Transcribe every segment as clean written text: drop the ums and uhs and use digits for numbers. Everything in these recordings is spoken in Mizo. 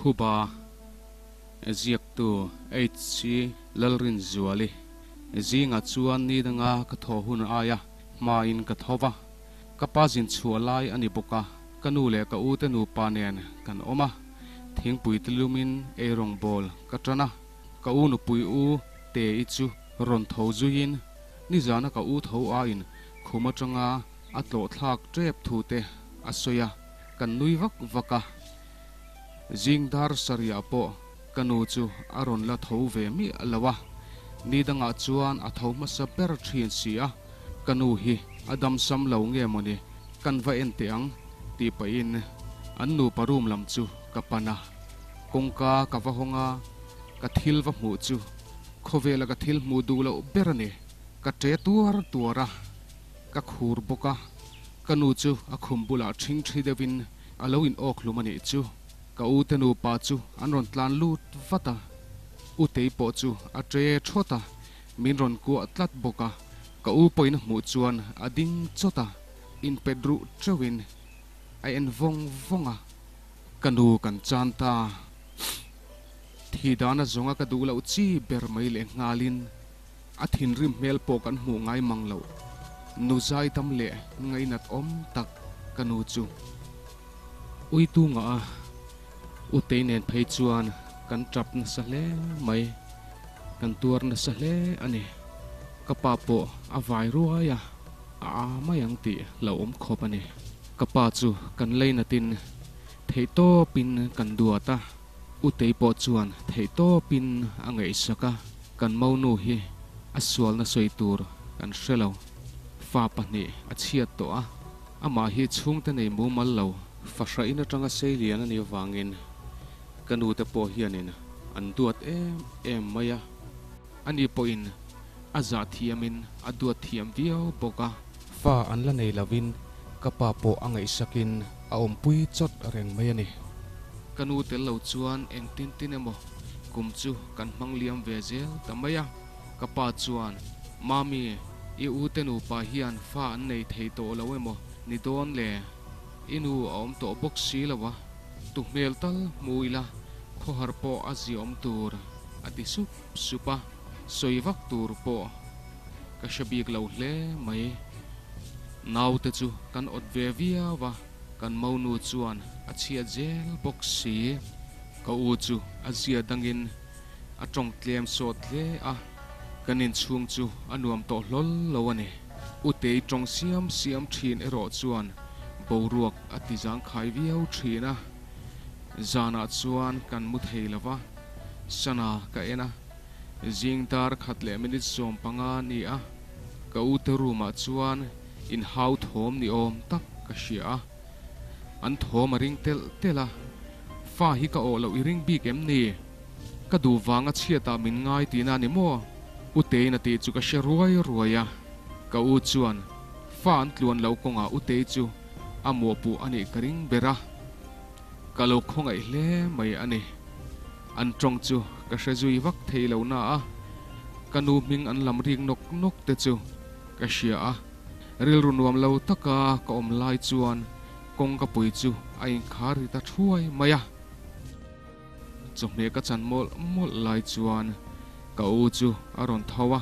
Phuba ziaktu HC Lalrinzuali zingah chuan ni danga ka thaw hun aia hmain ka tho va, ka pa zin chhuah lai a ni bawk a, ka nu leh ka u te nupa nen kan awm a, thingpui te lumin eirawngbawl ka tan a, ka u nupui u Te-i chu rawn tho zuiin nizana ka u tho aiin khum atanga a tlawh thlak tep thu te a sawi a, kan nui vak vak a. Zing dar sarihah pawh ka nu chu a rawn la tho ve miah lo a, ni dangah chuan a tho hmasa ber thin si a, ka nu hi a damsam lo nge mawni kan va en teh ang tih pahin an nupa room lam chu ka pan a, kawngka ka va hawng a, ka thil va hmuh chu khawvela ka thil hmuh duh loh ber a ni, ka ṭe tuar tuar a, ka khur bawk a, ka nu chu a khum bulah ṭhing ṭhi deuhin a lo in awk hlum a nih chu. Ka u te nupa chu an rawn tlan lut vat a, u tei pawh chu a ṭe ṭhawt a, min rawn kuah tlat bawk a, ka u pawhin a hmuh chuan a ding chawt a, inpet ruh ṭeuhin a en vawng vawng a, ka nu kan chan ta. Thi dana zawnga ka duh loh chi ber mai leh nghalin a thinrim hmel pawh kan hmuh ngai mang loh. Nu zaidam leh ngainat awm tak ka nu chu. Uitunga a Utei nen phei chuan kan tap nasa hle mai, kan tuar nasa hle a ni. Ka pa pawh a vai ruai a, a a mai ang tih hlauhawm khawp a ni. Ka pa chu kan leinatin theihtawpin kan duat a. Utei pawh chuan theihtawpin a ngaihsak a, kan monu hi a sualna sawi tur kan hre lo. Fa pahnih a chhiat tawh a, amah hi chhungte nei mumal lo. Fahrain atanga seilian a nih avangin ka nute pawh hianin an duat em em mai a, ani pawhin a zah thiamin a duat thiam viau bawk a. Fa an la nei lovin ka pa pawh a ngaihsakin a awmpui chawt reng mai a ni. Ka nu tel lo chuan engtin tin emaw kum chu kan hmang liam ve zel ta mai a. Ka pa chuan, Mami, i u te nupa hian fa an nei thei tawh lo emaw ni dawn le? I nu a awm tawh bawk si lo a, tu hmel tal hmu ila khawhar pawh a ziaawm tur a ti sup sup a, sawi vak tur pawh Ka hre bik lo hle mai. Naute chu kan awt ve viau a, kan monu chuan a chhiat zel bawk si. Ka u chu a zia dangin a tawng tlem sawt hle a, kan inchhung chu a nuam tawh hlawl lo a ni. Utei tawng siam siam thin erawh chuan boruak a ti zangkhai viau thin a. Zanah chuan kan mu thei lo va, sana ka en a. Zing dar khat leh minute 15 a ni a, ka ute room ah chuan inhau thawm ni awm tak ka hria a, an thawm a ring telh telh a, fa hi ka awh loh i ring bik em ni? Ka duh vanga chhiatah min ngai tihna a ni maw? Utein a tih chu ka hre ruai ruai a, ka u chuan fa an tluan loh kawngah Utei chu a mawhpuh a nih ka ring ber a. Ka lo khawngaih hle mai a ni. An tawng chu ka hre zui vak thei lo na a, ka nu hming an lam rik nawk nawk te chu ka hria a. Rilru nuam lo taka ka awm lai chuan kawngka pui chu a inkhar ri ta thuai mai a. Chawhmeh ka chan mawlh mawlh lai chuan ka u chu a rawn tho a,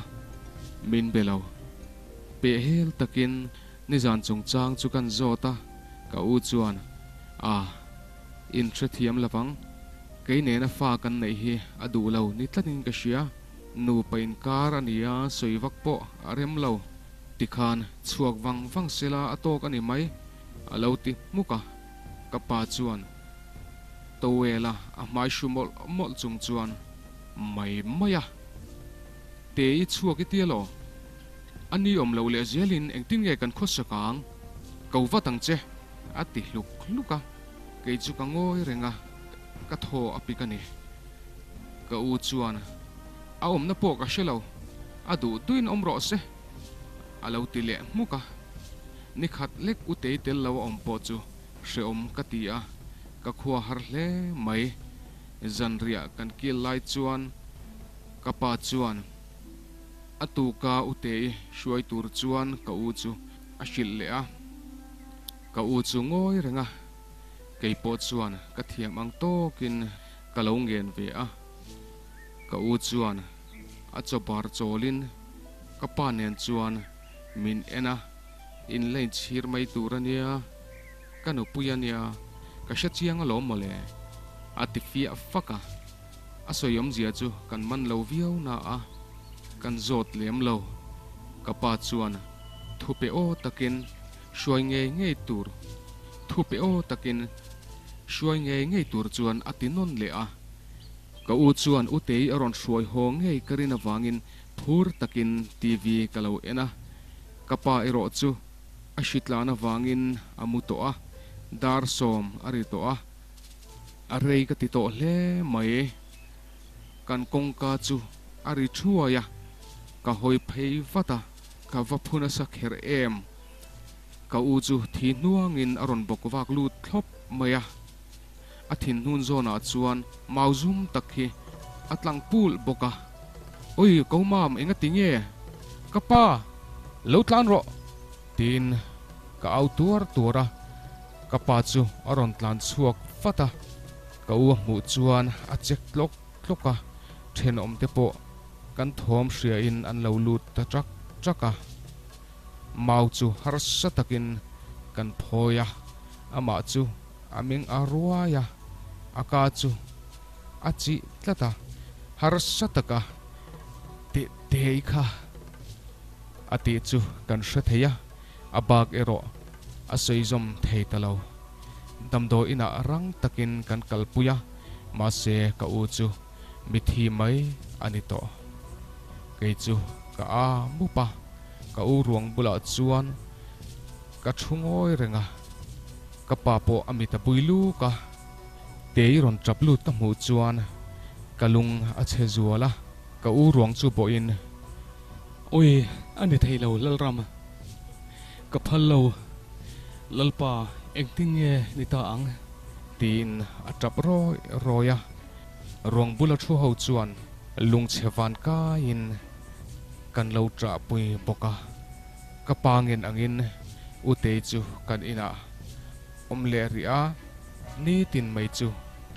min be lo. Pehhel takin Nizan chungchang chu kan zawt a, ka u chuan, A, in hrethiam lovang, kei nena fa kan neih hi a duh lo ni tlatin ka hria, nupa inkar a nia sawi vak pawh a rem lo, tikhan chhuak vang vang sela a tawk a ni mai, a lo ti hmuk a, ka pa chuan towel-a a hmai hru mawlh mawlh chung chuan, Mai mai a, te i chhuak i tia law? A ni awm loh leh zelin engtin nge kan khawsak ang? Ko vat ang che, a ti hluk hluk a. Kei chu ka ngawi reng a, ka thaw a pik a ni. Ka u chuan, A awmna pawh ka hre lo, a duh duhin awm rawh se, a lo ti leh hmuk a. Ni khat lek u tei tel lo a awm pawh chu hrehawm ka ti a, ka khua har hle mai. Zanriah kan kil lai chuan ka pa chuan, A tuka Utei hruai tur chuan ka u chu a hrilh leh a, ka u chu ngawi reng a, kei pawh chuan ka thiam ang tawkin ka lo ngen ve a. Ka u chuan a chaw bar chawlin ka pa nen chuan min en a, in la inchhir mai tur a nia, ka nupui a nia, ka hre chiang alawm mawle, a ti fiah fak a. A sawi awmzia chu kan man lo viau na a, kan zawt lem lo. Ka pa chuan thu pe aw takin hruai ngei ngei tur thu pe aw takin hruai ngei ngei tur chuan a ti nawn leh a. Ka u chuan Utei a rawn hruai haw ngei ka rin avangin phur takin TV ka lo en a. Ka pa erawh chu a hritlan avangin a mu tawh a, dar sawm a ri tawh a. A rei ka ti tawh hle mai. Kan kawngka chu a ri thuai a, ka hawi phei vat a, ka va phu nasa kher em. Ka u chu thi hnuangin a rawn bawk vak lut thlawp mai a. A thinhnun zawnah chuan mau zum tak hi a tlang pul bawk a. Oi, ko mam, enga ti nge? Ka pa, lo tlan rawh! Tiin ka au tuar tuar a. Ka pa chu a rawn tlan chhuak vat a, ka u a hmuh chuan a chek tlawk tlawk a, thenawm te pawh kan thawm hriain an lo lut ta ṭak ṭak a. Mau chu harsa takin kan phawi a, amah chu a meng a ruai a, a ka chu a chih tlat a, harsa taka teh teh kha a tih chu kan hre thei a, a bak erawh a sawi zawm thei ta lo. Damdawi inah rang takin kan kalpui a, mahse ka u chu mithi mai a ni tawh. Kei chu ka a mup a, ka u ruang bulah chuan ka thu ngawi reng a, ka pa pawh a mit a bui luk a, Tei rawn tap lut ka hmuh chuan ka lung a chhe zual a, ka u ruang chu bawhin, Awi, a ni thei lo Lalram, ka phal lo, Lalpa engtin nge ni ta ang? Tiin a tap rawi rawi a, ruang bula thu ho chuan lungchhe van kaiin kan lo ṭahpui bawk a. Ka pa ngen angin Utei chu kan inah awm leh rih a, nitin mai chu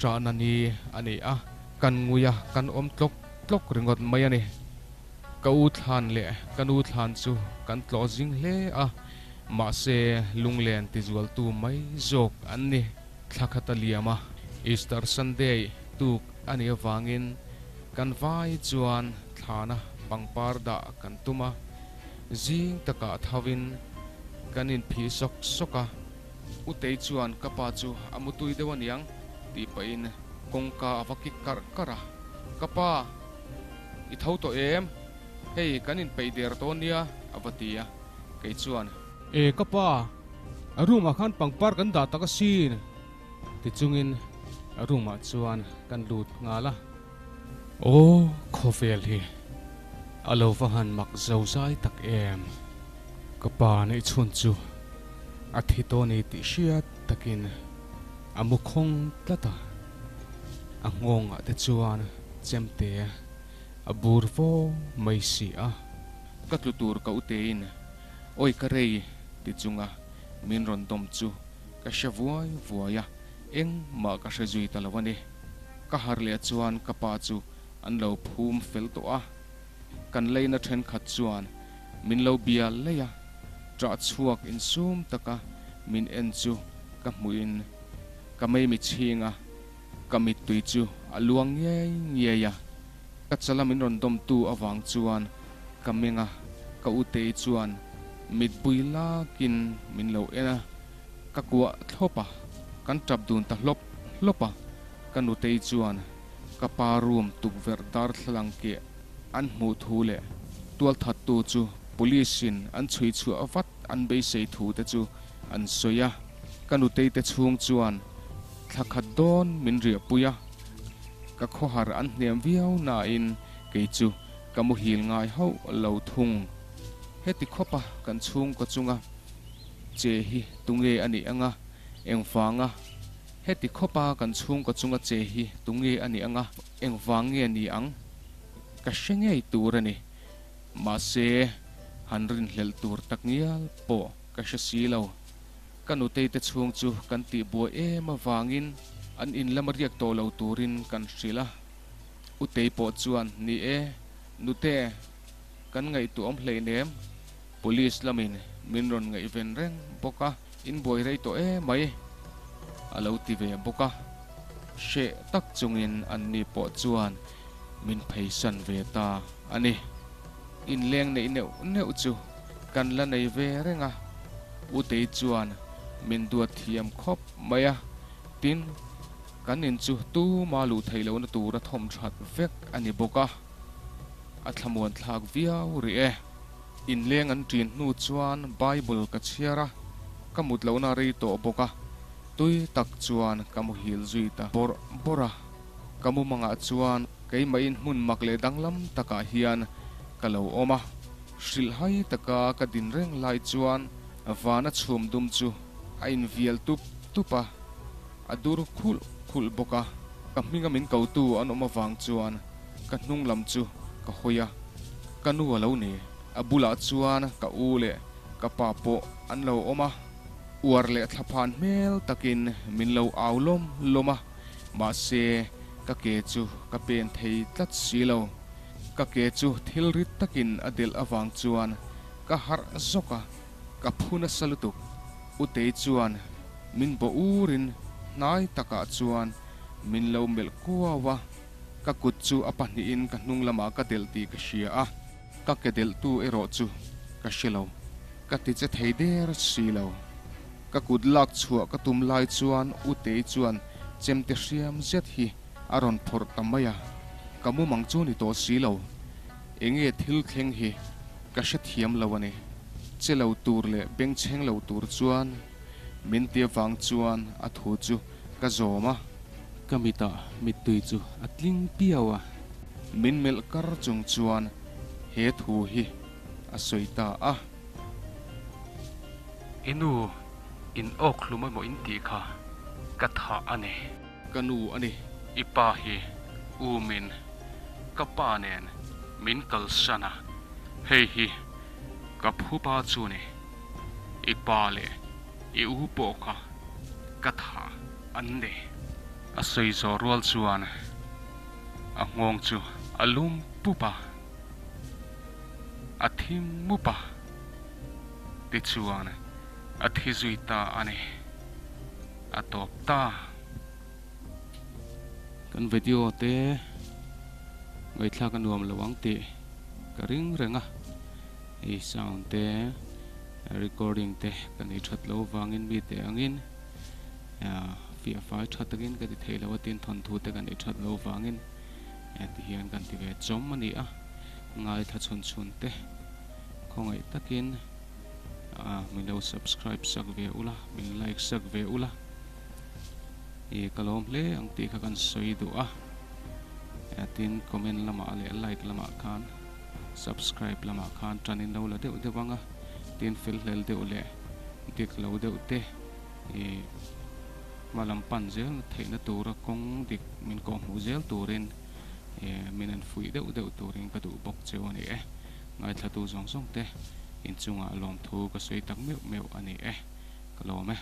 ṭahna ni a ni a, kan ngui a, kan awm tlawk tlawk ringawt mai a ni. Ka u thlan leh ka nu thlan chu kan tlawh zing hle a, mahse lunglen tizualtu mai zawk an ni. Thla khat a liam a, Easter Sunday tuk a nih avangin kan vai chuan thlana pangpar dah kan tum a, zing takah thovin kan inphih sawk sawk a. Utei chuan ka pa chu a mutui deuh aniang tih pahin kawngka a va kik karh karh a, Ka pa, i tho tawh em? Hei kan inpeih der dawn nia a va ti a, kei chuan. E ka pa, a room ah khan pangpar kan dah tak asin ti chungin a room ah chuan kan lut nghal a. Aw khawvel hi a lo va han mak zo zai tak em! Ka pa neih chhun chu a thi tawh ni tih hriat takin a mu khawng tlat a, a nghawngah te chuan chemte a bur fo mai si a. Ka tlu tur ka utein awi ka rei ti chunga min rawn dawm chu ka hre vuai vuai a, engmah ka hre zui ta lo a ni. Ka harh leh chuan ka pa chu an lo phum fel tawh a, kan leina thenkhat chuan min lo bia lei a, ṭah chhuak insum taka min en chu ka hmuhin ka meimi chhing a, ka mittui chu a luang ngiai ngiai a, ka chala min rawn dawmtu avang chuan ka meng a, ka utei chuan mitpui lakin min lo en a, ka kuah thlawp a, kan ṭap dun ta hlawp hlawp a. Ka nutei chuan ka pa room tukverh darthlalang keh an hmuh thu leh tualthattu chu police in an chhui chhuah vat an beisei thu te chu an sawi a. Ka nutei te chhung chuan thla khat dawn min riahpui a, ka khawhar an hnem viau nain kei chu ka muhil ngai hauh lo thung. Heti khawpa kan chhungkaw chunga che hi tunge a nih anga engvanga Heti khawpa kan chhungkaw chunga che hi tunge a nih anga engvang nge ni ang? Ka hre ngei tur a ni. Mahse, han rinhlelh tur tak ngial pawh ka hre si lo. Ka nutei te chhung chu kan tihbuai em avangin An in lama riak tawh lo turin kan hrilh a. Utei pawh chuan, Ni e, nute, kan ngaihtuah awm hleinem. Police lamin min rawn ngaihven reng bawk a, in buai rei tawh e mai, a lo ti ve bawk a. Hreh tak chungin anni pawh chuan min pheisan ve ta a ni. Inleng neih neuh neuh chu kan la nei ve reng a, Utei chuan min duat thiam khawp mai a, tin, kan in chu tuma luh theih lohna tura thawm that vek a ni bawk a, a thlamuan thlak viau rih e. Inleng an ṭin hnu chuan Bible ka chhiar a, ka mut lohna rei tawh bawk a, tui tak chuan ka muhil zui ta bawrh bawrh a. Ka mumangah chuan keimahin hmun mak leh danglam takah hian ka lo awm a, hrilhhai taka ka din reng lai chuan vana chhum dum chu a invial tup tup a, a dur khulh khulh bawk a. Ka hminga min kotu an awm avang chuan ka hnung lam chu ka hawi a, ka nu a lo ni. A bulah chuan ka u leh ka pa pawh an lo awm a, uar leh thlaphan hmel takin min lo au lawm lawm a. Mahse, ka ke chu ka pen thei tlat si lo. Ka ke chu thil rit takin a delh avang chuan ka harh zawk a, ka phu nasa lutuk. Utei chuan min bawh urin hnai takah chuan min lo melh kuau a, ka kut chu a pahnihin ka hnung lamah ka delh tih ka hria a, ka ke delhtu erawh chu ka hre lo. Ka ti che thei der si lo. Ka kut lak chhuah ka tum lai chuan Utei chuan chemte hriam zet hi a rawn phawrh ta mai a, ka mumang chu ni tawh si lo. Enge thil thleng hi ka hrethiam lo a ni. Che lo tur leh bengchheng lo tur chuan min ti avang chuan a thu chu ka zawm a. Ka mitah mittui chu a tling piau a. Min melh kar chung chuan he thu hi a sawi ta a. I nu in awk hlum emaw in tih kha ka thah a ni. Ka nu a ni. I pa hi u min ka pa nen min kalsan a, hei hi ka phu pa chu ni. I pa leh i u pawh kha ka thah an ni. A sawi zawh rual chuan a nghawng chu a lum pup a. A thi mup a, tichuan a thi zui ta a ni. A tawp ta. Kan video te ngaihthlak a nuam lo ang tih ka ring reng a, hei sound te recording te ka nei that lo vangin mite angin fiah fai tha takin ka ti thei lo a tin thawnthu te ka nei that lo vangin ti hian kan ti ve chawm a ni a. Ngaithla chhun chhun te khawngaih takin min lo subscribe sak ve ula, min like sak ve ula i ka lawm hle ang tih kha kan sawi duh a, tin comment lamah leh like lamah khan subscribe lamah khan tan in lo la deuh deuh ang a, tin fel hlel deuh leh dik lo deuh te i hma lam pan zel theihna tura kawng dik min kawhhmuh zel turin. Min an fuih deuh deuh turin ka duh bawk cheu a ni e. Ngaithlatu zawng zawng te inchungah lawmthu ka sawi tak meuh meuh a ni e. Ka lawm e.